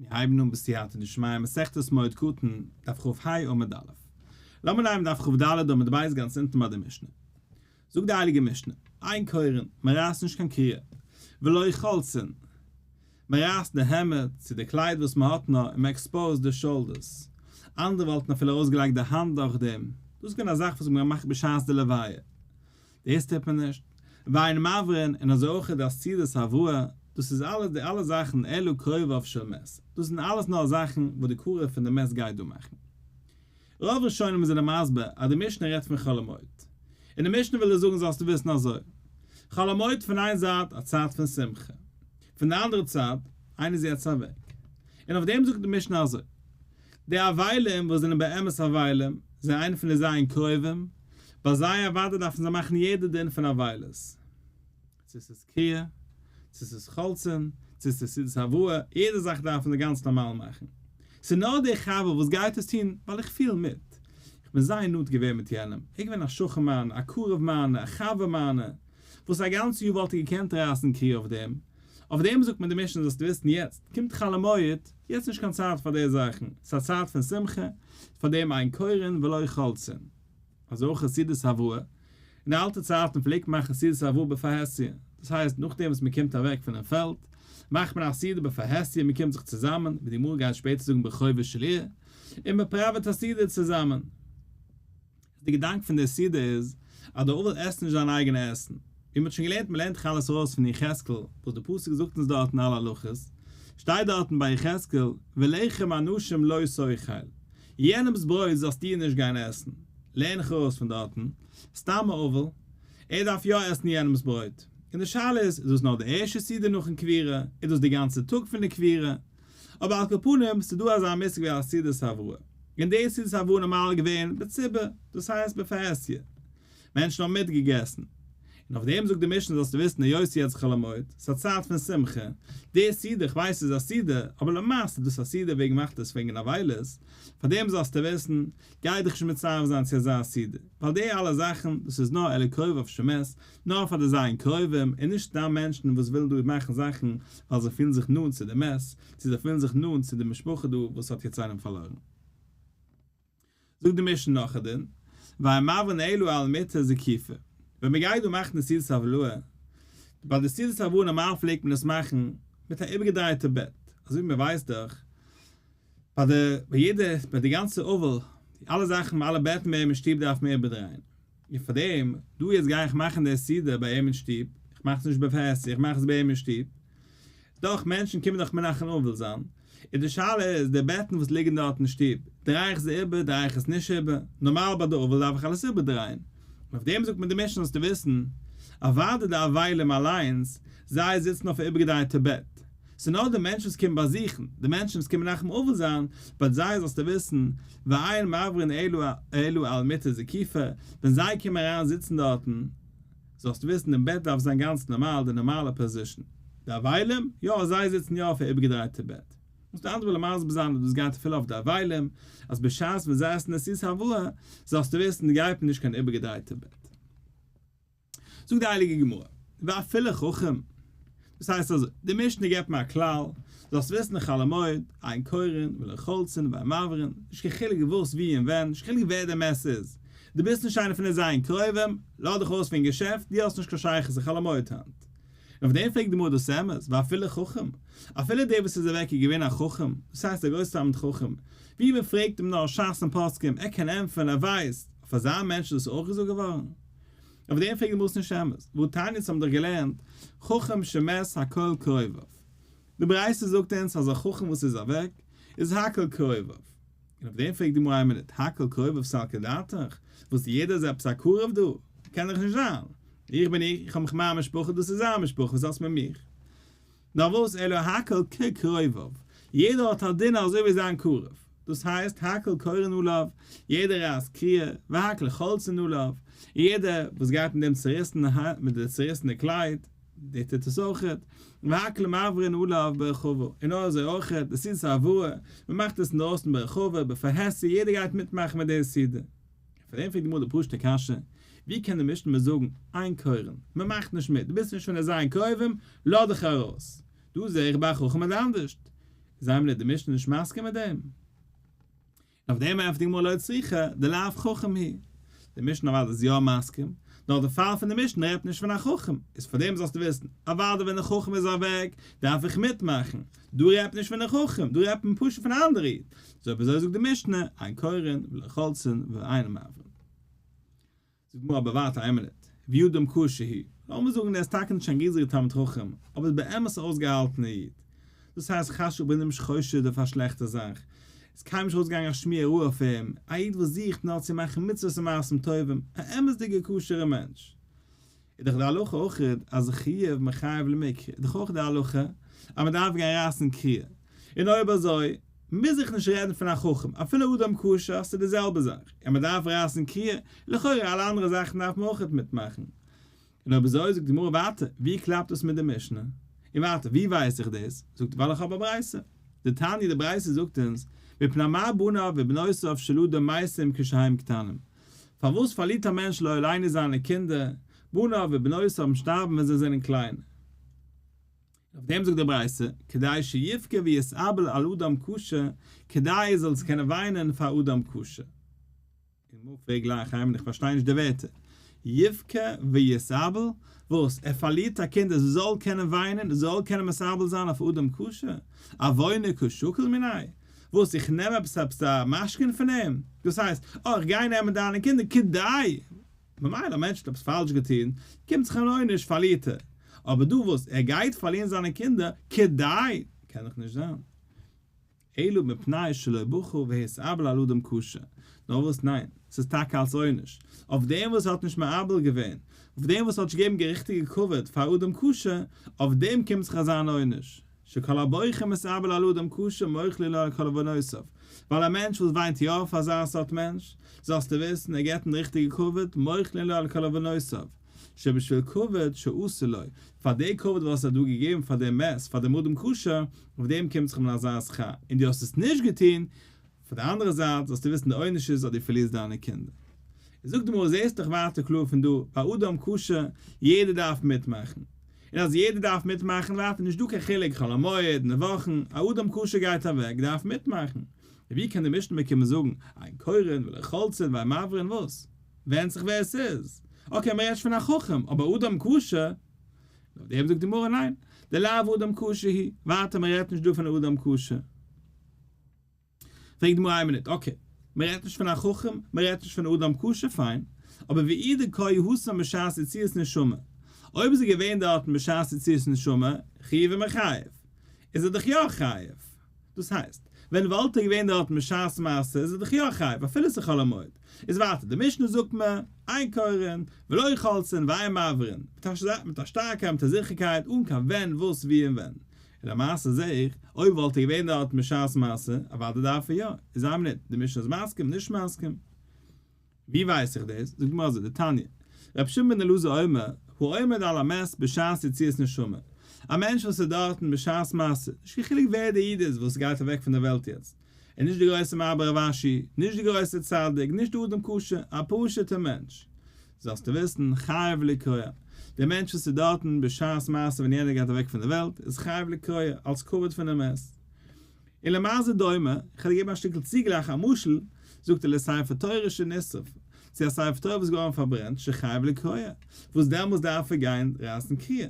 מיר הייבן אן בסייעתא דשמיא מסכת מועד קטן, דף כ"ה עמוד א'. לאמיר נעמען דף כ"ד עמוד ב' גאנץ אונטן ביי די משנה. זאגט די הייליגע משנה, אין קורעין, מען רייסט נישט קיין קריעה, ולא חולצין, מען רייסט די העמד צו די קלייד וואס מען האט נאר און מען expose ט די shoulders. אנדערע וואלטן אפילו ארויסגעלייגט די האנט דורך דעם. דאס איז געווען א זאך וואס האט מען געמאכט בשעת די לוויה. דאס טוט מען נישט. ואין מעברין, און אזוי אויך איז די סעודת הבראה, דאס איז אלעס די אלע זאכן אלא קרוביו של מת, דאס זענען אלעס נאר זאכן וואס די קרוב פון די מת גייט דא מאכן. רוב ראשונים זענען מסביר אז די משנה רעדט פון חול המועד, און די משנה וויל דיר זאגן זאלסטו וויסן אזוי, חול המועד פון איין זייט א צייט פון שמחה, פון די אנדערע צד איינער איז יעצט אוועק, און אויף דעם זאגט די משנה אזוי, די אבלים וואס זענען באמת אבלים, זענען איינע פון די ז' קרובים, ביי זיי אוודאי דארפן זיי מאכן יעדע דין פון אבילות, צו ס'איז קריעה, צו ס'איז חולצין, צו ס'איז סעודת הבראה, יעדע זאך דארפן זיי גאנץ נארמאל מאכן. ס'איז נאר דער חבר וואס גייט עס טון ווייל איך פיל מיט, איך בין זייער נאנט געווען מיט יענעם, ער איז געווען א שכן מיינער, א קרוב מיינער, א חבר מיינער, וואס א גאנץ יאר וואלט ער געקענט רייסן קריעה אויף דעם, אויף דעם זאגט מען די משנה זאלסטו וויסן יעצט קומט חול המועד, יעצט נישט קיין צייט פאר די זאכן, ס'איז א צייט פון שמחה, פאר דעם אין קורעין ולא חולצין. אזוי אויך סעודת הבראה, אין די אלטע צייטן פלעגט מען מאכן סעודת הבראה בפרהסיא, דאס הייסט נאכדעם וואס מען קומט אוועק פונעם פעלד, מאכט מען א סעודה בפרהסיא, מען קומט זיך צוזאמען, ווי די גמרא גייט שפעטער זאגן ברחובה של עיר, און מען פראוועט א סעודה צוזאמען. די געדאנק פון די סעודה איז אז דער אבל עסט נישט זיין אייגענע עסן. ווי מ'האט שוין געלערנט מ'לערנט דאך אלעס ארויס פון יחזקאל, וואס די פסוק זאגט אונז דארטן אלע הלכות, שטייט דארטן ביי יחזקאל ולחם אנשים לא תאכל, יענעמ'ס ברויט זאלסטו נישט גיין עסן, לערן איך ארויס פון דארטן, סתם א אבל, ער דארף יא עסן יענעמ'ס ברויט. און די שאלה איז, איז דאס נאר די ערשטע סעודה נאכן קבירה, איז דאס די גאנצע טאג פון די קבירה? אבער על כל פנים, ס'איז דא אזא מושג ווי א סעודת הבראה. און די סעודת הבראה נארמאל געווען בציבור, דאס הייסט בפרהסיא. מענטשן האבן מיטגעגעסן. און אויף דעם זאגט די משנה זאלסטו וויסן היות יעצט חול המועד, ס'איז א צייט פון שמחה, די סעודה, איך ווייס ס'איז א סעודה, אבער למעשה איז דאס א סעודה וועגן מאכט עס וועגן אבילות, פאר דעם זאלסטו וויסן, גיי דיך נישט מצרף זיין צו אזא סעודה, ווייל די אלע זאכן, דאס איז נאר אלא קרוביו של מת, נאר פאר די ז' קרובים, און נישט סתם מענטשן וואס ווילן דא מאכן זאכן ווייל זיי פילן זיך נאנט צו די מת, צו זיי פילן זיך נאנט צו די משפחה דא וואס האט יעצט איינעם פארלוירן. זאגט די משנה נאך א דין, ואין מעברין אלא על מיטה זקופה, ווען מען גייט דא מאכן די סעודת הבראה, ביי די סעודת הבראה נארמאל פלעגט מען עס מאכן מיט א איבערגעדרייטע בעט, אזוי ווי מען ווייסט דאך ביי די ביי יעדע ביי די גאנצע אבל, די אלע זאכן אלע בעטן ביי אים אין שטוב דארף מען איבערדרייען, און פאר דעם דא יעצט גיי איך מאכן די סעודה ביי אים אין שטוב, איך מאך עס נישט בפרהסיא, איך מאך עס ביי אים אין שטוב, דאך מענטשן קומען דאך מנחם אבל זיין, און די שאלה איז, די בעטן וואס ליגן דארט אין שטוב, דריי איך זיי איבער, דריי איך עס נישט איבער, נארמאל ביי די אבל דארף איך אלעס איבערדרייען, און אויף דעם זאגט מען די משנה זאלסטו וויסן, אוודאי די אבלים אליינס, זיי זיצן אויף א איבערגעדרייטע בעט, ס'איז נאר די מענטשן וואס קומען באזוכן, די מענטשן וואס קומען מנחם אבל זיין, ביי זיי זאלסטו וויסן, ואין מעברין אלא על מיטה זקופה, ווען זיי קומען אריין זיצן דארטן, זאלסטו וויסן די בעט דארף זיין גאנץ נארמאל, די נארמאלע position. די אבלים? יא, זיי זיצן יא אויף א איבערגעדרייטע בעט. מוז די אנדערע ווילן מסביר זיין אז דאס גייט אפילו אויף די אבלים, אז בשעת ווען זיי עסן די סעודת הבראה, זאלסטו וויסן גייט מען נישט קיין איבערגעדרייטע בעט. זאגט די הייליגע גמרא, ואפילו חכם, דאס הייסט אזוי, די משנה געבט מיר א כלל, זאלסט וויסן חול המועד, אין קורין ולא חולצין ואין מעברין, נישט קיין חילוק וואס ווי און ווען, נישט קיין חילוק ווער דער מת איז, דו ביסט נישט איינער פון די ז' קרובים, לאז דיך אויס פון געשעפט, דו האסט נישט קיין שייכות צו חול המועד היינט. און אויף דעם פרעגט די גמרא דאס אמת, ואפילו חכם, אפילו דער וואס איז אוועק איז געווען א חכם, דאס הייסט א גרויסער תלמיד חכם, ווי מען פרעגט אים נאר שס און פוסקים, ער קען ענטפערן, ער ווייסט, אויף אזא מענטש איז דאס אויך געזאגט געווארן? אויף דעם פרעגט די גמרא ס'נישט אמת, והא תניא אונז האבן דאך געלערנט חכם שמת הכל קרוביו, די ברייתא זאגט אונז אז א חכם וואס איז אוועק איז הכל קרוביו, און אויף דעם פרעגט די גמרא איין מינוט, הכל קרוביו סלקא דעתך, וואס יעדער איז עפעס א קרוב דא? קען דאך נישט זיין, איך בין איך, איך האב מיך מיין משפחה, דאס איז זיין משפחה, וואס האסט מיט מיך? נאר וואס אלא הכל כקרוביו, יעדער האט א דין אזוי ווי זיין קרוב, דאס הייסט הכל קורין עליו, יעדער רייסט קריעה, והכל חולצין עליו, און יעדער וואס גייט מיט דעם צעריסענע מיט די צעריסענע קלייד, דער טוט עס אויכעט, והכל מעברין עליו ברחבה, און נאר אזוי אויכעט, די סעודת הבראה, מען מאכט עס אינדרויסן ברחבה, בפרהסיא, יעדער גייט מיטמאכן מיט די סעודה. פאר דעם פרעגט די גמרא די פשוט'ע קשיא, ווי קען די משנה מיר זאגן אין קורין, מען מאכט נישט מיט, דו ביסט נישט פון די ז' קרובים, לאז דיך ארויס. דא זע איך ביי חכם איז אנדערשט. איז איין מינוט, די משנה נישט מסכים מיט דעם? און אויף דעם ענטפערט די גמרא לא צריכא דלאו חכם הוא. די משנה אוודאי איז יא מסכים, נאר די פאל פון די משנה רעדט נישט פון א חכם, איז פאר דעם זאלסטו וויסן, אוודאי ווען די חכם איז אוועק דארף איך מיטמאכן, דא רעדט מען נישט פון די חכם, דא רעדט מען פשוט פון א אנדערע איד, אזוי אויב אזוי זאגט די משנה, אין קורעין ולא חולצין ואין מעברין. זאגט די גמרא אבער ווארט איין מינוט, ואי אדם כשר הוא, לאמיר זאגן ער איז טאקע נישט קיין ריזיגער תלמיד חכם, אבער איז באמת א אויסגעהאלטענער איד, דאס הייסט חס ושלום בין אים נישט חושד אויף א שלעכטע זאך, איז קיינמאל נישט ארויסגעגאנגען א שמועה רעה אויף אים, א איד וואס זוכט נאר צו מאכן מצוות און מעשים טובים, א אמת'דיגער כשר'ער מענטש. איז דאך די הלכה אויך אז חיוב מחייב למיקרי, איז דאך אויך די הלכה אז מען דארף גיין רייסן קריעה, און אויב אזוי מוז איך נישט רעדן פון א חכם, אפילו אדם כשר ס'איז די זעלבע זאך, און מען דארף רייסן קריעה, לכאורה אלע אנדערע זאכן דארף מען אויך מיטמאכן. און אויב אזוי זאגט די גמרא ווייטער, ווי קלאפט דאס מיט די משנה? און ווייטער, ווי ווייס איך דאס? זאגט ווייל איך האב א ברייתא. דתניא די ברייתא זאגט אונז, מפני מה בניו ובנותיו של אדם מתים כשהם קטנים. פארוואס פארלירט א מענטש לא עלינו זיינע קינדער, בניו ובנותיו שטארבן ווען זיי זענען קליין? אויף דעם זאגט די ברייתא, כדי שיבכה ויתאבל על אדם כשר, כדי ער זאל זיך קענען וויינען פאר אדם כשר. און מו פרעגט גלייך איינמאל איך פארשטיי נישט די ווערטער. יבכה ויתאבל? וואס? ער פארלירט א קינד ער זאל קענען וויינען? ער זאל קענען מתאבל זיין אויף אדם כשר? עוונא קא שקיל מיניה? וואס? איך נעם עפעס עפעס א משכון פון אים? דאס הייסט, אה איך גיי נעמען דיינע קינדער כדי ממילא א מענטש האט עפעס פאלש געטון, קומט זיך אן עונש פארלירט ער. אבער דא וואס? ער גייט פארלירן זיינע קינדער כדי? קען דאך נישט זיין. אלא מפני שלא בכה והתאבל על אדם כשר, נאר וואס ניין, ס'איז טאקע אלס עונש, אויף דעם וואס האט נישט מאבל געווען, אויף דעם וואס האט נישט געגעבן די ריכטיגע כבוד פאר אדם כשר, אויף דעם קומט זיך אזאן עונש, שכל הבוכה ומתאבל על אדם כשר מוחלין לו על כל עוונותיו, ווייל א מענטש וואס וויינט יא אויף אזא סארט מענטש, זאלסטו וויסן, ער געבט אים די ריכטיגע כבוד, מוחלין לו על כל עוונותיו. שבשביל כבוד שעשה לו, פאר די כבוד וואס ער האט דא געגעבן פאר דעם מת, פאר דעם אדם כשר, אויף דעם קומט זיך אים אזא שכר, און דו האסט עס נישט געטון, פון די אנדערע זייט זאלסטו וויסן די עונש איז אז דו פארלירסט דיינע קינדער. איז זאגט די גמרא זעסט דאך ווייטער קלאר פון דא, ביי אדם כשר, יעדער דארף מיטמאכן, און אז יעדער דארף מיטמאכן ווייטער נישט דא קיין חילוק חול המועד, אין די וואכן, א אדם כשר גייט אוועק דארף מיטמאכן, און ווי קען די משנה מיר קומען זאגן, אין קורין ולא חולצין ואין מעברין וואס? ווענדט זיך ווער עס איז. okay, מ'רעדט נישט פון א חכם, אבער אדם כשר? אויף דעם זאגט די גמרא ניין, דלאו אדם כשר הוא, ווייטער מ'רעדט נישט דא פון א אדם כשר. פרעגט די גמרא איין מינוט, okay, מ'רעדט נישט פון א חכם, מ'רעדט נישט פון אדם כשר, פיין, אבער ואי דקאי התם בשעת יציאת נשמה, אויב איז ער געווען דארטן בשעת יציאת נשמה, חיובי מיחייב, איז ער דאך יא חייב. דאס הייסט, ווען וואלט ער געווען דארטן בשעת מעשה איז ער דאך יא חייב אפילו ס'איז חול המועד. איז ווייטער, די משנה זאגט מיר, אין קורין, ולא חולצין ואין מעברין, מיט א שטארקייט מיט א זיכערקייט אן קיין ווען וואס ווי און ווען. און למעשה זעה איך, אויב וואלט ער געווען דארטן בשעת מעשה, אוודאי דארף ער יא. איז איין מינוט, די משנה איז מסכים, נישט מסכים. ווי ווייס איך דאס? זאגט די גמרא אזוי, דתניא, רבי שמעון בן אלעזר אומר, העומד על המת בשעת יציאת נשמה, א מענטש וואס איז דארטן בשעת מעשה, נישט קיין חילוק ווער דער איד איז וואס גייט אוועק פון דער וועלט יעצט, און נישט די גרויסע מר בר רב אשי, נישט די גרויסע צדיק, נישט די אדם כשר, א פשוט'ער מענטש, זאלסטו וויסן, חייב לקרוע, דער מענטש וואס איז דארטן בשעת מעשה ווען יענער גייט אוועק פון דער וועלט, איז חייב לקרוע, אלס כבוד פונעם מת. און למה זה דומה, איך וועל דיר געבן א שטיקל צוגלייך א משל, זאגט ער לספר תורה שנשרף, צו א ספר תורה וואס איז געווארן פארברענט, שחייב לקרוע, וואס דעמאלס דארף ער גיין רייסן קריעה.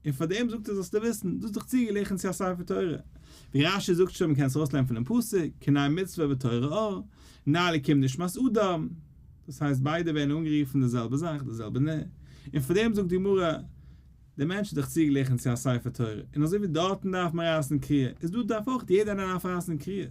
און פאר דעם זאגט ער זאלסטו וויסן, דאס איז דאך צוגעגליכן צו א ספר תורה. ווי רש"י זאגט שוין, מ'קען עס ארויסלערנען פונעם פסוק, כי נר מצוה ותורה אור, נר אלקים נשמת אדם, דאס הייסט ביידע ווערן אנגערופן די זעלבע זאך, די זעלבע נר. און פאר דעם זאגט די גמרא, דער מענטש איז דאך צוגעגליכן צו א ספר תורה, און אזוי ווי דארטן דארף מען רייסן קריעה, איז דא דארף אויך יעדער איינער דארף רייסן קריעה.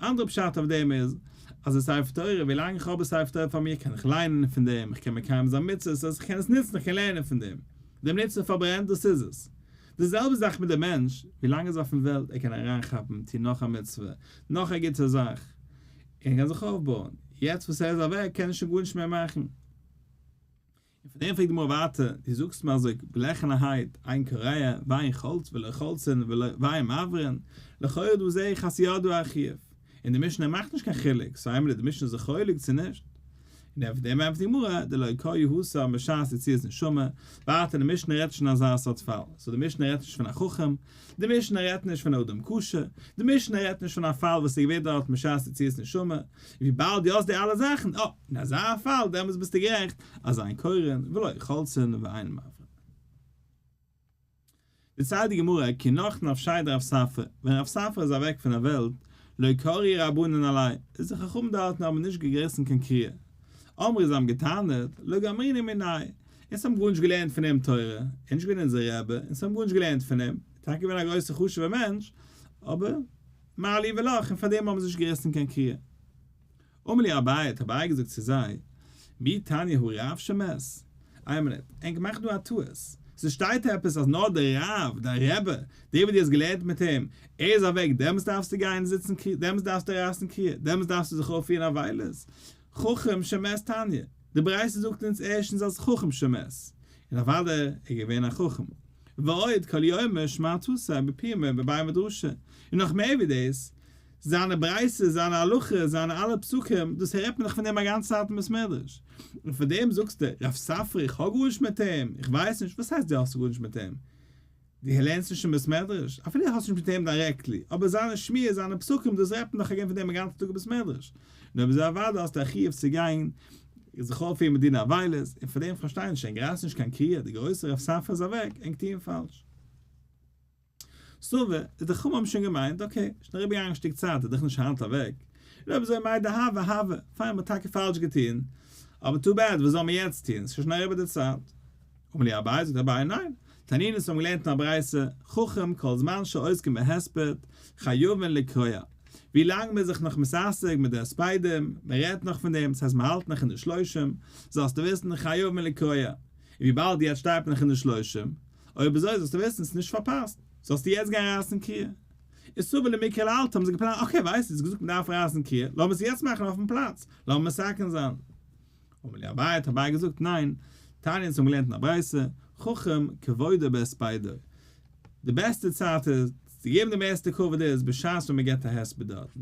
אנדערע פשט אויף דעם איז, אז די ספר תורה, ווי לאנג איך האב א ספר תורה פאר מיר קען איך ליינען פון דעם, איך קען מקיים זיין מצוות, אז איך קען עס נוצן, איך קען לערנען פון דעם. די מצוה פארברענט, דאס איז עס. די זעלבע זאך מיט דער מענטש, ווי לאנג ער איז אויפן וועלט, ער קען אריינכאפן, טון נאך א מצוה, נאך א גוטע זאך, און ער קען זיך אויפבויען. יעצט וואס ער איז אוועק קען ער שוין גארנישט מער מאכן. און פון דעם פרעגט די גמרא ווייטער, דו זאגסט מיר אזוי בלעכענערהייט, אין קורע, ואין חולץ ולא חולצין ואין מעברין, לכאורה דא זעה איך אז ס'יא דא א חיוב, און די משנה מאכט נישט קיין חילוק, סאו איינמאל איז די משנה זיך חולק צו נישט. און אויף דעם ענטפערט די גמרא, דלא קראו התם בשעת יציאת נשמה, ווייטער די משנה רעדט נישט פון אזא סארט פאל, סאו די משנה רעדט נישט פון א חכם, די משנה רעדט נישט פון א אדם כשר, די משנה רעדט נישט פון א פאל וואס איז געווען דארט בשעת יציאת נשמה, און וויבאלד דו האסט די אלע זאכן, אה, אין אזא פאל דעמאלטס ביסטו גערעכט אז אין קורעין ולא חולצין ואין מברין. דערציילט די גמרא, כי נח נפשיה דרב ספרא, ווען רב ספרא איז אוועק פון דער וועלט, לא קרעו רבנן עליה, איז די חכמים דארטן האבן נישט געריסן קיין קריעה. אמרי זיי האבן געטענה'ט, לא גמרינן מיניה, אונז האבן גארנישט געלערנט פון אים תורה, ער איז נישט געווען אונזער רבי, אונז האבן גארנישט געלערנט פון אים, ער איז טאקע געווען א גרויסער חשוב'ער מענטש, אבער מה לי ולך, און פאר דעם האבן זיי נישט געריסן קיין קריעה. אמר להו אביי, האט אביי געזאגט צו זיי, מי תניא הא רב שמת? איין מינוט, ענק מאכן דא א טעות, ס'שטייט עפעס אז נאר דער רב, דיין רבי, דער וואס דו האסט געלערנט מיט אים, ער איז אוועק, דעמאלס דארפסטו גיין זיצן קריעה, דעמאלס דארפסטו רייסן קריעה, דעמאלס דארפסטו זיך אויפפירן אבילות. חכם שמת תניא, די ברייתא זאגט אונז ערשטנס אז חכם שמת, און אוודאי ער איז געווען א חכם. ועוד כל יומא שמעתתיה בפומיה בבי מדרשא, און נאך מער ווי דאס, זיינע ברייתות, זיינע הלכות, זיינע אלע פסקים, דאס הערט מען דאך פון אים א גאנצע צייט אין בית מדרש. און פאר דעם זאגסטו, רב ספרא איך האב גארנישט מיט אים, איך ווייס נישט, וואס הייסט דו האסט גארנישט מיט אים? דו לערנסט נישט אין בית מדרש? אפילו דו האסט נישט מיט אים directly, אבער זיינע שמועות, זיינע פסקים, דאס רעדט מען דאך again פון דעם א גאנצן טאג אין בית מדרש. און אויב אזוי אוודאי האסטו א חיוב צו גיין זיך אויפפירן מיט דיני אבילות, און פאר דעם פארשטיי נישט, ענק רייסן נישט קיין קריעה, דער גרויסער רב ספרא איז אוועק, ענק טוען פאלש. סבא, איז די חכמים האבן שוין געמיינט, okay, שוין אריבערגעגאנגען א שטיק צייט, איז דאך נישט היינט אוועק, און אויב אזוי מאי דהוה הוה, פיין מ'האט טאקע פאלש געטון, אבער too bad, וואס זאל מען יעצט טון, ס'איז שוין אריבער די צייט. אמר להו אביי, זאגט אביי, ניין, תנינא אונז האבן געלערנט אין א ברייתא, חכם כל זמן שעוסקים בהספד, חייבין לקרוע, ווי לאנג מ'איז זיך נאך מתעסק מיט די הספדים, מ'רעדט נאך פון דעם, ס'הייסט מ'האלט נאך אין די שלושים, זאלסטו וויסן חייבין לקרוע, און וויבאלד יעצט שטייט מען נאך אין די שלושים, אויב אזוי זאלסטו וויסן ס'איז נישט פארפאסט, זאלסטו יעצט גיין רייסן קריעה. איז סבור למיקרי לאלתר האבן זיי געפלאנט, okay ווייסטו, האסט געזאגט מ'דארף רייסן קריעה, לאמיר עס יעצט מאכן אויפן פלאץ, לאמיר מתקן זיין. אמר להו אביי האט אביי געזאגט, ניין, תניא אונז האבן געלערנט אין א ברייתא, חכם כבודו בהספידו, די בעסטע צייט איז צו געבן די מערסטע כבוד איז בשעת ווען מ'געבט א הספד דארטן,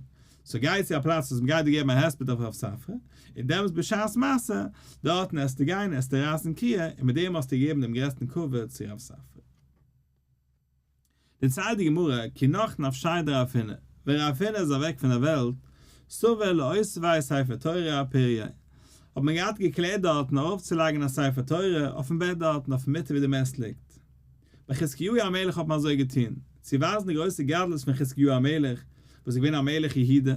so גיי צו א פלאץ וואס מ'גייט דיר געבן א הספד אויף רב ספרא, און דעמאלטס בשעת מעשה, דארטן עסטו גיין, עסטו רייסן קריעה, און מיט דעם האסטו געגעבן דעם גרעסטן כבוד צו רב ספרא. דערציילט די גמרא, כי נח נפשיה דרב הונא, ווען רב הונא איז אוועק פון דער וועלט, סבור לאותביה ספר תורה אפוריא, האט מען געהאט געקלערט דארטן ארויפצולייגן א ספר תורה אויפן בעט דארטן אויפן מיטה ווי די מת ליגט. ביי חזקיהו המלך האט מען אזוי געטון, צו ווייזן די גרויסע גדלות פון חזקיהו המלך, וואס איז געווען א מלך יהודה,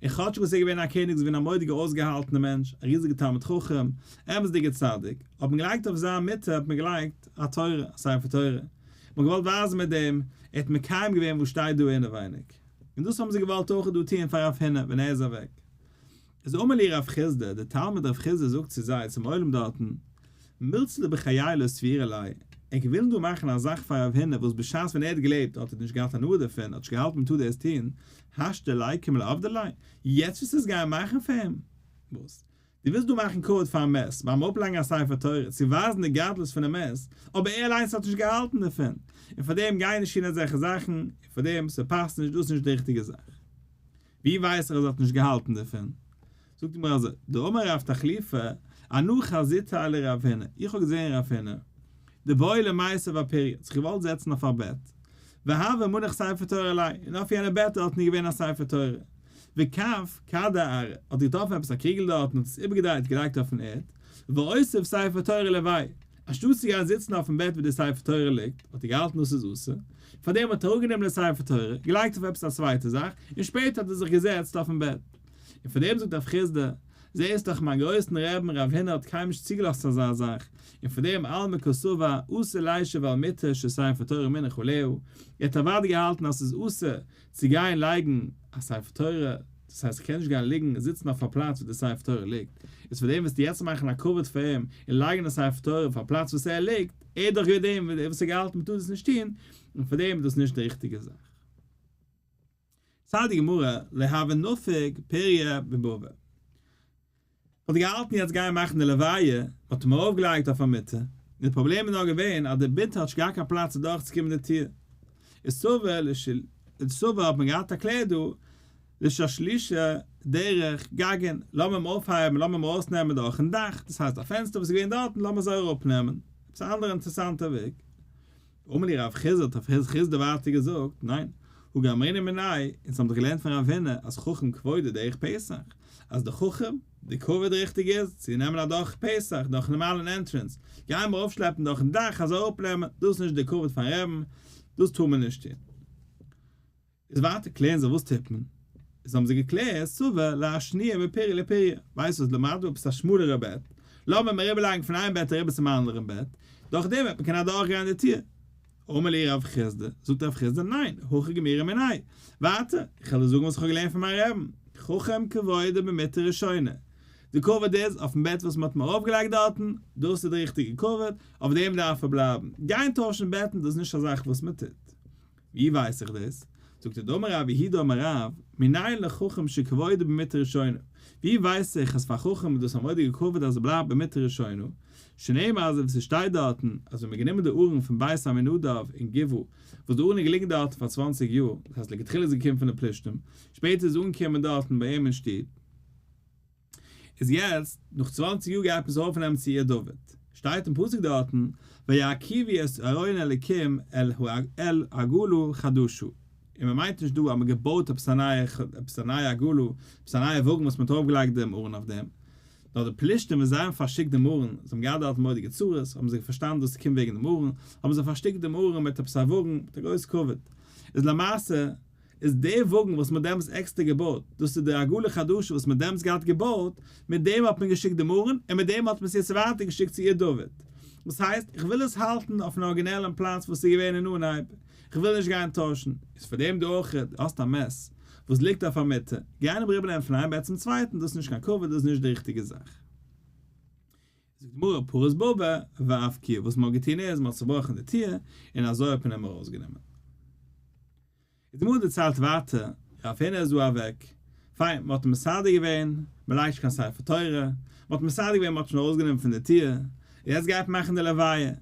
און כאטש וואס ער איז געווען א קעניג איז געווען א מורא'דיגער אויסגעהאלטענער מענטש, א ריזיגער תלמיד חכם, אמת'דיגער צדיק, האט מען געלייגט אויף זיין מיטה האט מען געלייגט א תורה, א ספר תורה, מען האט געוואלט ווייזן מיט דעם, ער האט מקיים געווען וואס שטייט דא אינעווייניג. און דאס האבן זיי געוואלט אויך דא טון פאר רב הונא ווען ער איז אוועק. איז אמר להו רב חסדא, דער תלמיד רב חסדא זאגט צו זיי, צום עולם דארטן, מילתא דבחיי לא סבירא ליה, ענק ווילן דא מאכן א זאך פאר רב הונא וואס בשעת ווען ער האט געלעבט האט ער נישט געהאט הנאה דערפון, האט נישט געהאלטן מ'טאר דאס טון, השתא ליקום לעבדי ליה, יעצט וואס עס גייען מאכן פאר אים? וואס? דו ווילסט דא מאכן כבוד פארן מת, ביים אפלייגן א ספר תורה, צו ווייזן די גדלות פונעם מת, אבער ער אליינס האט נישט געהאלטן דערפון, און פארדעם גיי נישט טון אזעלכע זאכן, און פארדעם, ס'פאסט נישט, דאס איז נישט די ריכטיגע זאך. ווי ווייס איך אז ער האט נישט געהאלטן דערפון? זאגט די גמרא אזוי, דאמר רב תחליפא, אנא חזיתיה לרב הונא, איך האב געזען רב הונא, דבעי למיתב אפוריא, האט זיך געוואלט זעצן אויף א בעט, והוה מנח ספר תורה עליה, און אויף יענע בעט דארטן איז געווען א ספר תורה, וכף כדא אארעא, האט געטראפן עפעס א קריגל דארטן האט עס איבערגעדרייט געלייגט אויפן ערד, ואותיב ספר תורה עילויה, אנשטאט צו גיין זיצן אויפן בעט ווי די ספר תורה ליגט, האט ער געהאלטן דאס איז אסור, פארדעם האט ער אראפגענומען די ספר תורה, געלייגט אויף עפעס א צווייטע זאך, און שפעטער האט ער זיך געזעצט אויפן בעט. און פארדעם זאגט רב חסדא, זעסט דאך מיין גרויסן רעבן רב הונא האט קיינמאל נישט צוגעלאזט אזא זאך, און פארדעם אלמא קסבר אסור לישב על מיטה שספר תורה מונח עליה, ער האט אוודאי געהאלטן אז ס'איז אסור צו גיין לייגן א ספר תורה, דאס הייסט כ'קען נישט גיין ליגן זיצן אויף א פלאץ וואו די ספר תורה ליגט, איז פאר דעם וועסטו יעצט מאכן א כבוד פאר אים און לייגן די ספר תורה אויף א פלאץ וואס ער ליגט, ער איז דאך געווען דעם וואס האט געהאלטן מ'טאר דאס נישט טון, און פאר דעם איז דאס נישט די ריכטיגע זאך. זאגט די גמרא, לא הוה נפיק פוריא מבבא. מ'האט געהאלטן יעצט גייען מאכן די לוויה, מ'האט אים ארויפגעלייגט אויף א מיטה, און די פראבלעם איז נאר געווען אז די מיטה האט נישט געהאט קיין פלאץ אדורכצוקומען די טיר, איז סבור איז סבור האט מען געהאט א קלער דא, לשלשושי. דרך גגין, לאמיר אים אויפהייבן, לאמיר אים ארויסנעמען דורכן דאך, דאס הייסט א פענסטער וואס איז געווען דארטן, לאמיר אזוי אראפנעמען. עפעס א אנדערע אינטערעסאנטע וועג. אמר להו רב חסדא האט רב חסדא ווייטער געזאגט, ניין, הא גמרינן מיניה, אונז האבן דאך געלערנט פון רב הונא אז חכם כבודו דרך פתח, אז די חכם, די כבוד ריכטיג איז, צו נעמען א דורך פתח, דורכן נארמאלן entrance, גייען מיר ארויפשלעפן דורכן דאך אזוי אראפנעמען, דאס איז נישט די כבוד פארן רעבן, דאס טאר מען נישט טון. איז ווייטער קלערן זיי וואס טוט מען? איז האבן זיי געקלערט סבר לאשנויי מפוריא לפוריא, ווייסט וואס למדנו עפעס א שמאלערע בעט, לאמיר אים אריבערלייגן פון איין בעט אריבער צום אנדערן בעט, דורך דעם וועט מען קענען אדורכגיין די טיר. אמר להו רב חסדא, זאגט רב חסדא ניין, הכי גמירי מיניה, ווייטער, איך וועל דיר זאגן וואס איך האב געלערנט פון מיין רעבן, חכם כבודו במיטה ראשונה, די כבוד איז אויפן בעט וואס מען האט אים ארויפגעלייגט דארטן, דאס איז די ריכטיגע כבוד, אויף דעם דארף ער בלייבן, גיין טוישן בעטן דאס איז נישט א זאך וואס מען טוט. ווי ווייס איך דאס? זאגט ער דאמר רב יהודה אמר רב, מנין לחכם שכבודו במיטה ראשונה, ווי ווייס איך אז פאר חכם איז דאס א מורא'דיגע כבוד אז ער בלייבט במיטה ראשונה, שנאמר אזוי ווי ס'שטייט דארטן אז ווען מ'האט גענומען די ארון פון בית עמינדב אין גבעה, וואס די ארון איז געליגן דארטן פאר צוואנציג יאר, דאס הייסט לכתחילה איז געקומען פון די פלישתים, שפעטער איז אנגעקומען דארטן ביי אים אין שטוב, איז יעצט נאך צוואנציג יאר גייט מען עס ארויפנעמען צו עיר דוד, שטייט אין פסוק דארטן וירכיבו את ארון אלקים אל עגלה חדשה, און מען מיינט נישט דא אז מען האט געבויט עפעס א נייע עפעס א נייע עגלה, עפעס א נייע וואגן וואס מען האט ארויפגעלייגט דעם ארון אויף דעם, נאר די פלישתים ווען זיי האבן פארשיקט דעם ארון, זיי האבן געהאט דארט מורא'דיגע צרות, האבן זיי פארשטאנען דאס קומט וועגן דעם ארון, האבן זיי פארשיקט דעם ארון מיט עפעס א וואגן, מיט א גרויס כבוד, איז למעשה איז די וואגן וואס מ'האט דעמאלטס עקסטער געבויט, דאס איז די עגלה חדשה וואס מ'האט דעמאלטס געהאט געבויט, מיט דעם האט מען געשיקט דעם ארון, און מיט דעם האט מען עס יעצט ווייטער געשיקט צו עיר דוד. דאס הייסט, איך וויל עס האלטן אויפן ארגינעלן פלאץ וואס איז געווען אין אנהייב, איך וויל נישט גיין טוישן. איז פאר דעם דא אויך, דו האסט א מת וואס ליגט אויף א מיטה, גיי אים אריבערנעמען פון איין בעט צום צווייטן, דאס איז נישט קיין כבוד, דאס איז נישט די ריכטיגע זאך. זאגט די גמרא פריץ בבא ואפקיה, וואס מען האט געטון איז, מען האט צובראכן די טיר, און אזוי האט מען אים ארויסגענומען. די גמרא דערציילט ווייטער, רב הונא איז דא אוועק, פיין, מען האט אים מסדר געווען, מען לייגט נישט קיין ספר תורה, מען האט מסדר געווען, מען האט שוין ארויסגענומען פון די טיר, יעצט גייט מען מאכן די לוויה,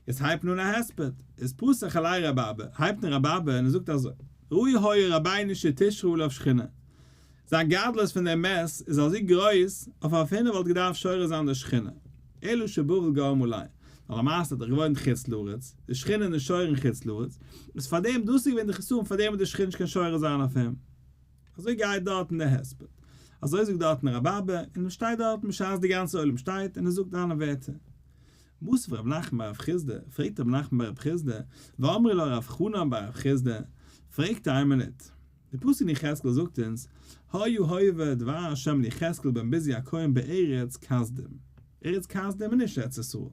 יעצט הייבט מען אן א הספד, איז פתח עליה רבי אבא, הייבט אן רבי אבא און ער זאגט אזוי, ראוי היה רבינו שתשרה עליו שכינה, זיין גדלות פון דעם מת איז אזוי גרויס, אויף רב הונא וואלט געדארפט שורה זיין די שכינה, אלא שבבל גרמה ליה, ווייל למעשה האט ער געוואוינט חוץ לארץ, די שכינה איז נישט שורה אין חוץ לארץ, איז פארדעם דאס איז געווען די חסרון פארדעם האט די שכינה נישט קיין שורה זיין אויף אים. אזוי גייט דארטן דער הספד. אזוי זאגט דארטן רבי אבא, און ער שטייט דארטן בשעת די גאנצע עולם שטייט און ער זאגט זיינע ווערטער. מתיב רב נחמן בר רב חסדא, פרעגט רב נחמן בר רב חסדא, ואמרי לה רב חנן בר רב חסדא, פרעגט ער איין מינוט, די פסוק אין יחזקאל זאגט אונז, היה הווה דבר ה' ליחזקאל בן בוזי הכהן בארץ כשדים. ארץ כשדים איז נישט ארץ ישראל.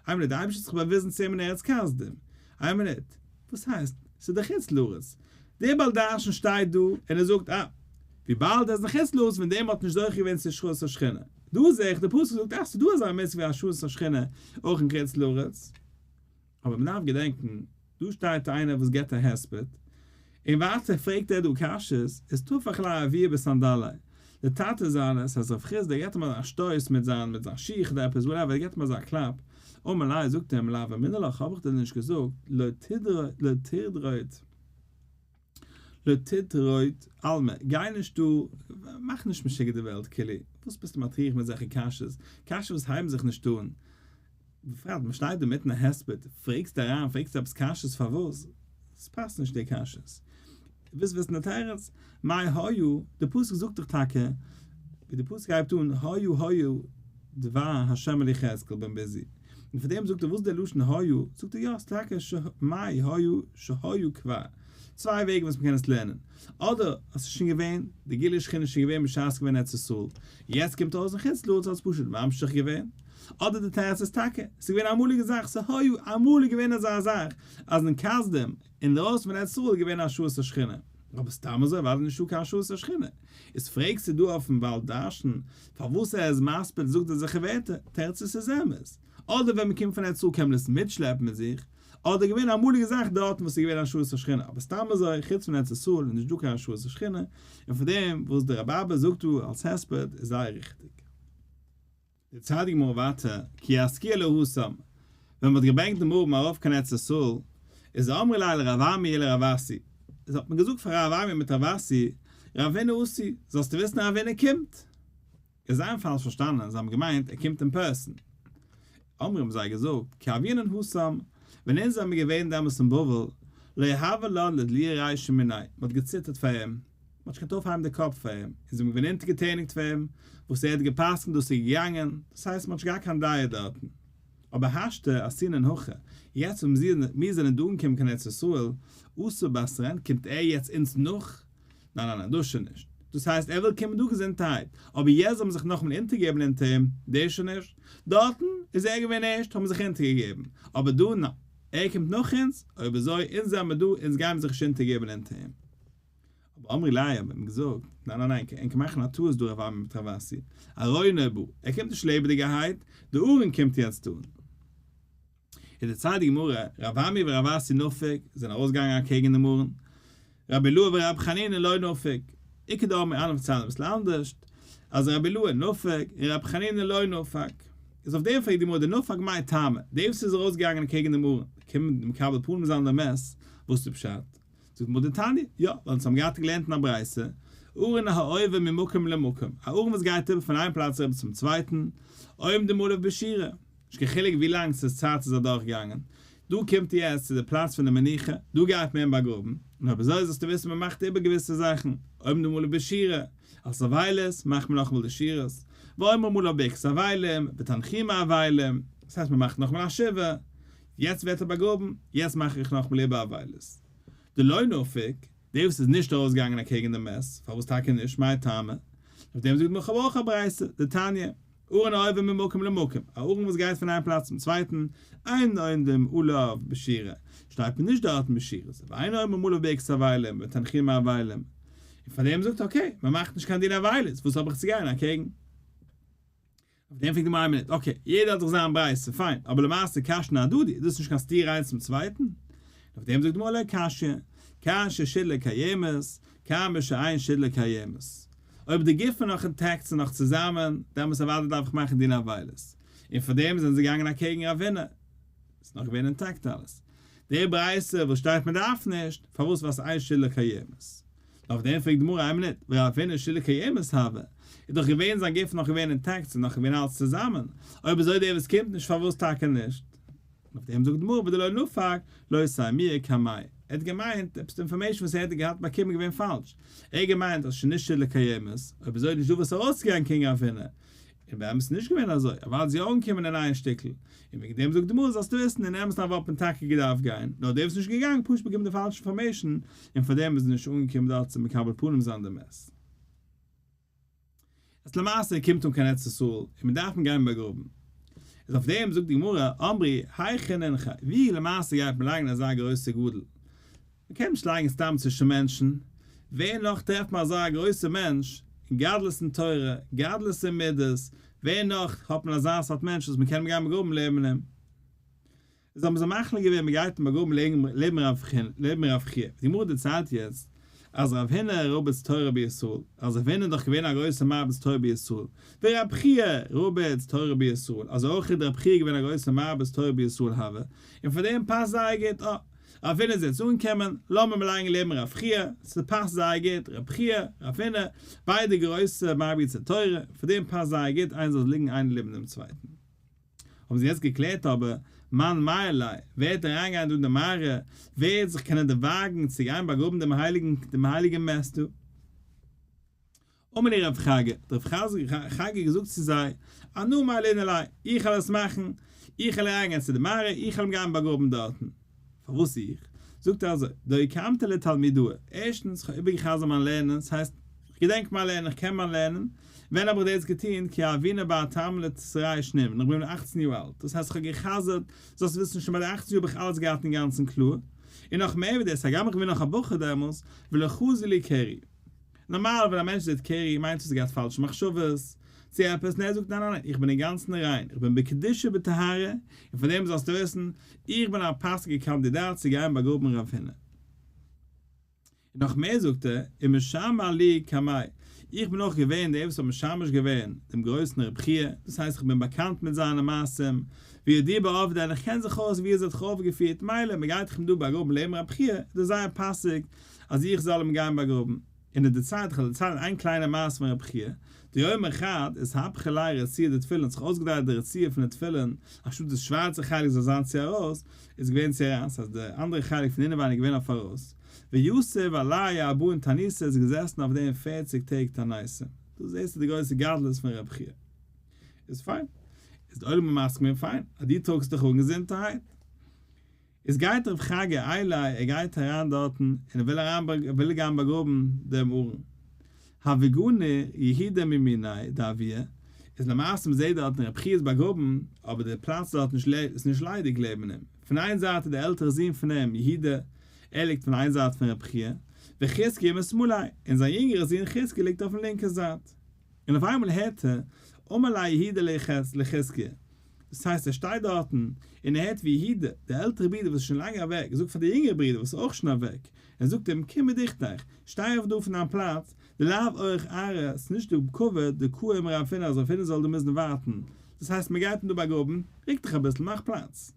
איין מינוט, די אייבערשטער האט זיך באוויזן צו אים אין ארץ כשדים. איין מינוט, וואס הייסט? ס'איז דאך חוץ לארץ. דער בעל דרשן שטייט דא און ער זאגט, אה, וויבאלד ער איז אין חוץ לארץ פון דעם האט נישט זוכה געווען צו השראת השכינה. דא זעה איך די פסוק זאגט, אה, ס'איז דא אזא מצוה ווי השראת השכינה אויך אין חוץ לארץ. אבער מ'דארף געדענקן, דא שטייט איינער וואס גיבט א הספד, און ווייטער פרעגט ער דא קשיות, איז טפח ליה אבוה בסנדליה, די טאטע זיינער, ס'הייסט רב חסדא, געבט אים אזא שטויס מיט זיין מיט זיין שיך אדער עפעס whatever, ער געבט אים אזא קלאפ, אמר ליה, זאגט ער אים, לאו אמינא לך, האב איך דיר נישט געזאגט, לא לא תטרוד לא תטרוד עלמא, גיי נישט דא, מאך נישט משוגע די וועלט כאילו, וואס ביסטו מטריח מיט אזעלכע קשיות, קשיות וואס הייבן זיך נישט אן, בפרט מען שטייט דא מיטן א הספד, פרעגסט אריין, פרעגסט עפעס קשיות פארוואס? עס פאסט נישט די קשיות. ווילסט וויסן די תירוץ? מאי היה, די פסוק זאגט דאך טאקע, ווי די פסוק הייבט אן, היה היה דבר ה' אל יחזקאל בן בוזי, און פאר דעם זאגט ער וואס איז דער לשון היה, זאגט ער יא ס'איז טאקע מאי היה שהיה כבר, צוויי וועגן וואס מ'קען עס לערנען, אדער אז ס'איז שוין געווען, די גילוי שכינה איז שוין געווען בשעת ס'איז געווען ארץ ישראל, יעצט קומט אויס אין חוץ לארץ האט עס פשוט ממשיך געווען, אדער די תירוץ איז טאקע, ס'איז געווען א אמאליגע זאך, ס'היה אמאל איז געווען אזא זאך אז אין כשדים אינדרויסן פון ארץ ישראל איז געווען השראת השכינה, אבער סתם אזוי ווייל נישטא קיין השראת השכינה, איז פרעגסטו דא אויפן בעל דרשן פארוואס ער איז מספיד זאגט אזעלכע ווערטער, תירוץ איז ס'איז אמת, אדער ווען מ'קומט פון ארץ ישראל קען מען עס מיטשלעפן מיט זיך, אדער געווען א אמאליגע זאך דארטן וואס איז געווען השראת השכינה, אבער סתם אזוי חוץ פון ארץ ישראל איז נישט דא קיין השראת השכינה, און פון דעם וואס דער רבי אבא זאגט דא אלס הספד איז זייער ריכטיג. דערציילט די גמרא ווייטער, כי אסקיה להתם, ווען מ'האט געברענגט דעם ארון ארויף קיין ארץ ישראל, איז אמרי ליה לרב אמי ולרב אסי, איז האט מען געזאגט פאר רב אמי מיט רב אסי, רב הונא אתי, זאלסטו וויסן רב הונא קומט! איז זיי האבן פאלש פארשטאנען, זיי האבן געמיינט ער קומט אין פערסאן. אמרי האבן זיי געזאגט, כי הוינן התם, ווען אונז זעמיר געווען דעמאלס אין בבל, לא הוה לן לדלויי רישא מיניה, מען האט געציטערט פאר אים, מען האט נישט געקענט אויפהייבן די קאפ פאר אים, אונז זעמיר געווען אונטערגעטעניגט פאר אים, וואס ער האט גע'פסק'נט דאס איז געגאנגען, דאס הייסט מען האט נישט געהאט קיין דעה דארטן. אבער השתא אתינן הכא, יעצט ווען מיר זענען דא אנגעקומען קיין ארץ ישראל, אתא בתרין, קומט ער יעצט אונז נאך? ניין ניין ניין דאס שוין נישט, דאס הייסט ער וויל קומען דא געזונטערהייט, אבער יעצט זאל מען זיך נאכאמאל אונטערגעבן אונטער אים, דאס שוין נישט, דארטן איז ער געווען ערשט האט מען זיך אונטערגעגעבן, אבער דא ניין, ער קומט נאך אונז, אויב אזוי אונז זעמער דא אונז גיימער זיך נישט אונטערגעבן אונטער אים. אבער אמרי ליה האט אים געזאגט, ניין ניין ניין ענק מאכן א טעות דא רב אמי מיט רב אסי, ארונו בא, ער קומט נישט לעבעדיגערהייט, די ארון קומט יעצט אן. איז דערציילט די גמרא, רב אמי ורב אסי נפק זענען ארויסגעגאנגען אקעגן דעם ארון, רבי אילעא ורבי חנינא לא נפק, איכא דאמרי אנדערע פארציילן אביסל אנדערשט, אז רבי אילעא נפק און רבי חנינא לא נפק, איז אויף דעם פרעגט די גמרא דנפק מאי טעמא, דער וואס איז ארויסגעגאנגען אקעגן דעם ארון, קומט מקבל פנים זיין דעם מת, וואס איז פשט? זאגט די גמרא דתניא, יא, ווייל אונז האבן געהאט געלערנט אין א ברייתא, ארון העובר ממקום למקום, א ארון וואס גייט איבער פון איין פלאץ אריבער צום צווייטן, עומדים עליו בשירה, נישט קיין חילוק ווי לאנג ס'איז צייט ס'איז אדורך געגאנגען, דא קומט יעצט צו די פלאץ פון די מנוחה, דא גייט מען אים באגראבן, און אויב אזוי זאלסטו וויסן מען מאכט איבער געוויסע זאכן, עומדים עליו בשירה, אלס אבילות מאכט מען נאכאמאל די שירות, ואומרים עליו ברכת אבלים, ותנחומי אבלים, דאס הייסט מען מאכט נאכאמאל א שבעה, יעצט ווערט ער באגראבן, יעצט מאך איך נאכאמאל איבער אבילות. דלא נפיק, דער וואס איז נישט ארויסגעגאנגען אקעגן די מת, פארוואס טאקע נישט, מאי טעמא? אויף דעם זאגט די גמרא כ'האב אויך א ברייתא, דתניא, ארון העובר ממקום למקום, א ארון וואס גייט פון איין פלאץ צום צווייטן, אין עומדים עליו בשירה, שטייט מען נישט דארטן בשירות, ואין אומרים עליו ברכת אבלים ותנחומי אבלים, און פאר דעם זאגט אקעי, מען מאכט נישט קיין דין אבילות, וואס האב איך צו גיין אקעגן? אויף דעם פרעגט די גמרא איין מינוט, אקעי, יעדער האט זיך זיין ברייתא, פיין, אבער למעשה קשיין אהדדי, איז דאס נישט קיין סתירה איינס צום צווייטן? אויף דעם זאגט די גמרא לא קשיא, כאן ששידלו קיימת, כאן בשאין שידלו קיימת. אויב די גוף איז נאך אינטעקט ס'איז נאך צוזאמען, דעמאלטס אוודאי דארף איך מאכן דין אבילות. און פאר דעם זענען זיי געגאנגען אקעגן רב הונא. ס'איז נאך געווען אינטעקט אלעס. די ברייתא וואס שטייט מען דארף נישט, פארוואס ווייל ס'איז אין שלדה קיימת. אויף דעם פרעגט די גמרא איין מינוט, ורב הונא שלדה קיימת הוה, איז דאך געווען זיין גוף נאך געווען אינטעקט ס'איז נאך געווען אלעס צוזאמען, אויב אזוי דער וואס קומט נישט פארוואס טאקע נישט? אויף דעם זאגט די גמרא ודלא נפק לא סיימוה קמיה, ער האט געמיינט עפעס די אינפארמעישן וואס ער האט געהאט באקומען געווען פאלש, ער האט געמיינט אז ס'איז נישט שלדה קיימת, אויב אזוי איז נישט דא וואס ארויסצוגיין קעגן רב הונא, און באמת איז נישט געווען אזוי, אוודאי איז יא אנגעקומען אין איין שטיקל, און וועגן דעם זאגט די גמרא זאלסטו וויסן אין אמת'ן וואלט מען טאקע געדארפט גיין, נאר דער וואס איז נישט געגאנגען פשוט באקומען די פאלשע אינפארמעישן, און פאר דעם איז ער נישט אנגעקומען דארט צו מקבל פנים זיין דעם מת. אז למעשה ער קומט אן קיין ארץ ישראל און מען דארף אים גיין באגראבן, איז אויף דעם זאגט די גמרא, אמרי היכן נינחה, ווי למעשה גייט מען לייגן אזא גרויסע גדול, מען קען נישט לייגן סתם צווישן מענטשן, ווער נאך טרעפט מען אזא גרויסע מענטש, אין גדלות אין תורה, גדלות אין מידות, ווער נאך האט מען אזא סארט מענטש וואס מען קען אים גיין באגראבן לעבן אים. איז האבן זיי מחליט געווען מען גייט אים באגראבן לעבן רב חייא, די גמרא דערציילט יעצט אז רב הונא רביץ תורה בישראל, אז רב הונא איז דאך געווען א גרויסע מרביץ תורה בישראל, ורב חייא רביץ תורה בישראל, אזוי אויך איז רב חייא געווען א גרויסע מרביץ תורה בישראל הוה, און פאר דעם פאסט זייער גוט, אה, רב הונא איז יעצט אנגעקומען, לאמיר אים לייגן לעבן רב חייא, ס'פאסט זייער גוט, רב חייא, רב הונא, ביידע גרויסע מרביצי תורה, פאר דעם פאסט זייער גוט איינער זאל ליגן איינער לעבן דעם צווייטן. האבן זיי יעצט געקלערט אבער, מאן מעיין ליה, ווער וועט אריינגיין דא אין די מערה, ווער וועט זיך קענען דערוואגן צו גיין באגראבן דעם הייליגן דעם הייליגן מת דא? אמר להו רב חגא, האט רב חגא געזאגט צו זיי, אנא מעיילינא ליה, איך וועל עס מאכן, איך וועל אריינגיין צו די מערה, איך וועל אים גיין באגראבן דארטן. פארוואס איך? זאגט ער אזוי, דאוקמתיה לתלמודאי, ערשטנס, איך האב איבערגע'חזר'ט מיין לערנען, ס'הייסט, איך געדענק מיין לערנען, איך קען מיין לערנען, ווען האב איך דאס געטון, כי הוינא בר תמני לתרסי שנין, ווען איך בין געווען אכצן יאר אלט, דאס הייסט איך האב גע'חזר'ט, זאלסט וויסן שוין ביי די אכצן יאר האב איך אלעס געהאט אינגאנצן קלאר, און נאך מער ווי דאס, הגם איך בין נאך א בחור דעמאלס, ולא חזי לי קרי. נארמאל ווען א מענטש זעט קרי מיינט עס ער געהאט פאלשע מחשבות צו עפעס און ער זאגט ניין ניין ניין איך בין אינגאנצן ריין איך בין בקדושה בטהרה און פאר דעם זאלסטו וויסן איך בין א פאסיגע קאנדידאט צו גיין באגראבן רב הונא. און נאך מער זאגט ער ומשמע לי קמיה איך בין אויך געווען דער וואס האט משמש געווען דעם גרויסן רב חייא דאס הייסט איך בין באקאנט מיט זיינע מעשים וידיע בעובדיה און איך קען זיך אויס ווי ער האט זיך אויפגעפירט מילא מען גייט דאך אים דא באגראבן לעבן רב חייא איז דאס זייער פאסיג אז איך זאל אים גיין באגראבן. און ער דערציילט, איך וועל דערציילן איין קליינע מעשה פון רבי חייא, דיומא חד אתהפכא ליה רצועה דתפילין האט זיך אויסגעדרייט די רצועה פון די תפילין, אנשטאט די שווארצע חלק זאל זיין צו ארויס, איז געווען צו אריין, ס'הייסט די אנדערע חלק פון אינעווייניג איז געווען אויף ארויס, ויתיב עלייהו ארבעין תעניתא איז געזעסן אויף דעם פערציג טעג תעניתים. דא זעסטו די גרויסע גדלות פון רבי חייא. איז פיין. איז די עולם מסכים פיין, אז דו טראגסט דיך אן געזונטערהייט. איז גייט רב חגא עילאי, ער גייט אריין דארטן און ער וויל אריין ער וויל גיין באגראבן דעם ארון. הוה גני יהודה מימיניה דאבוה, איז למעשה מ'זעט דארטן רב חייא איז באגראבן, אבער די פלאץ דארט איז נישט ליידיג לעבן אים. פון איין זייט איז דער עלטערע זון פון אים, יהודה, ער ליגט פון איין זייט פון רב חייא, וחזקיה משמאליה, און זיין יונגערע זון חזקיה ליגט אויפן לינקע זייט. און אויף איינמאל הערט ער, אמר ליה יהודה לחזקיה, דאס הייסט ער שטייט דארטן און ער הערט ווי יהודה, דער עלטערע ברודער וואס איז שוין לאנג אוועק, זאגט פאר די יונגערע ברודער וואס איז אויך שוין אוועק, ער זאגט אים, קום מדוכתך, שטיי אויף דא פון דיין פלאץ, דלאו אורח ארעא, ס'איז נישט די כבוד, דקאים רב הונא אז רב הונא זאל דא מוזן ווארטן, דאס הייסט מען גייט אים דא באגראבן, רוק דיך אביסל, מאך פלאץ.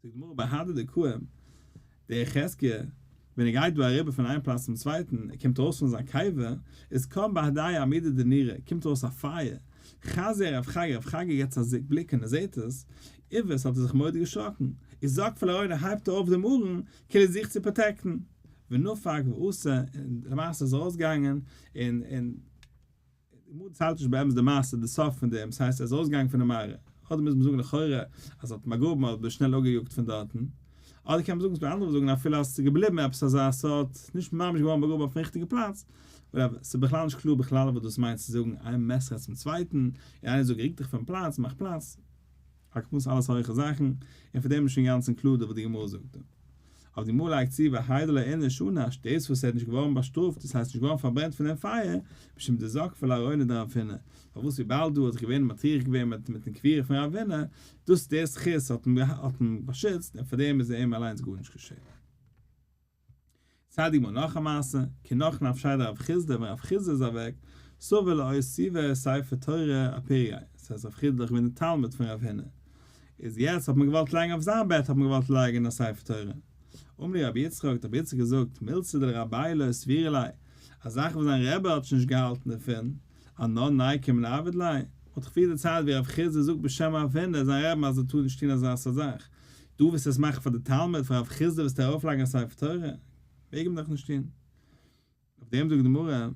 זאגט די גמרא בהדי דקאים, דער חזקיה, ווען ער גייט דא אריבער פון איין פלאץ צום צווייטן, ער קומט ארויס פון זיין קבר, איז קם בהדיה עמודא דנורא, קומט ארויס א פייער, חזייה רב חגא, רב חגא געבט א בליק און ער זעט עס, איבעס האט ער זיך מורא'דיג געשראקן, איז זקפיה לארוניה הייבט ער אויף דעם ארון, כאילו זיך צו protect ן, ונפק ואתא, און למעשה איז ער ארויסגעגאנגען, און און. די גמרא דערציילט נישט באמת די מעשה די סוף פון דעם, ס'הייסט ער איז ארויסגעגאנגען פון די מערה, אדער מוז מען זאגן לכאורה אז ער האט באגראבן אדער שנעל אפגעיאגט פון דארטן, אדער קען מען זאגן ס'דא אנדערע וואס זאגן אפילו אז ס'איז געבליבן עפעס אזא סארט נישט ממש געווארן באגראבן אויפן ריכטיגע פלאץ, whatever, ס'איז בכלל נישט קלאר בכלל וואס דאס מיינט צו זאגן איין מעשה צום צווייטן, און איינער זאגט רוק דיך פון פלאץ, מאך פלאץ. על כל פנים אלעס הויכע זאכן, און פאר דעם איז שוין אינגאנצן קלאר דא וואס די גמרא זאגט דא. אבער די גמרא לייגט צו והאי דלא איניש ענש, דאס וואס ער איז נישט געווארן באשטראפט, דאס הייסט נישט געווארן פארברענט פון דעם פייער, משום דזקפיה לארוניה דרב הונא, פארוואס וויבאלד דא האט זיך געווען מטריח געווען מיט מיטן קבירה פון רב הונא, דאס דער זכות האט אים האט אים באשיצט, און פאר דעם איז אים אליינס גארנישט געשען. צדיק גמור נאך א מעשה, כי נח נפשיה דרב חסדא ווען רב חסדא איז אוועק, סבר לאותובי ספר תורה אפוריה, ס'הייסט רב חסדא איז דאך געווען די תלמיד פון רב הונא, איז יעצט האט מען געוואלט לייגן אויף זיין בעט האט מען געוואלט לייגן א ספר תורה, אמר להו רבי יצחק האט רבי יצחק געזאגט מילתא דלרביה לא סבירא ליה, א זאך וואס זיין רבי האט שוין נישט געהאלטן דערפון, אנן ניקום ונעביד ליה, מ'האט דאך פריער דערציילט ווי רב חסדא זאגט בשם רב הונא זיין רבין אז ער טאר נישט טון אזא סארט זאך, דו וועסט עס מאכן פאר די תלמיד פאר רב חסדא וועסטו ארויפלייגן א ספר תורה? מעג מען דאך נישט טון. אויף דעם זאגט די גמרא,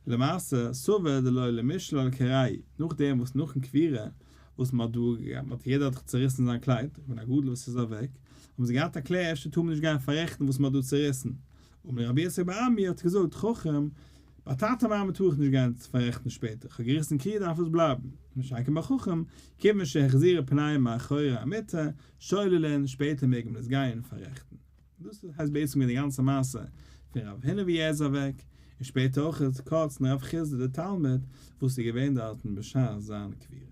למעשה סבר דלא למישאל על כרעיה, נאכדעם וואס נאכן קבירה וואס מען האט דא מען האט יעדער האט זיך צוריסן זיין קלייד, איך בין א גדול וואס איז אוועק, האבן זיי געהאט א קלער אפשר טאר מען נישט גיין פאררעכטן וואס מען האט דא צוריסן, אמר רבי יצחק בר אמי האט געזאגט, חכם, ביי טאטע מאמע טאר איך נישט גיין פאררעכטן שפעטער, כ'האב געריסן קריעה דארף עס בלייבן, מה שאין כן ביי חכם, כיוון שהחזירו פניהם מאחורי המיטה, שוללין, שפעטער מעג מען עס גיין פאררעכטן. דאס הייסט בעצם געווען די גאנצע מעשה פון רב הונא ווי ער איז אוועק, און שפעטער אויך קורץ רב חסדא דער תלמיד וואס איז געווען דארטן בשעת זיין קבירה.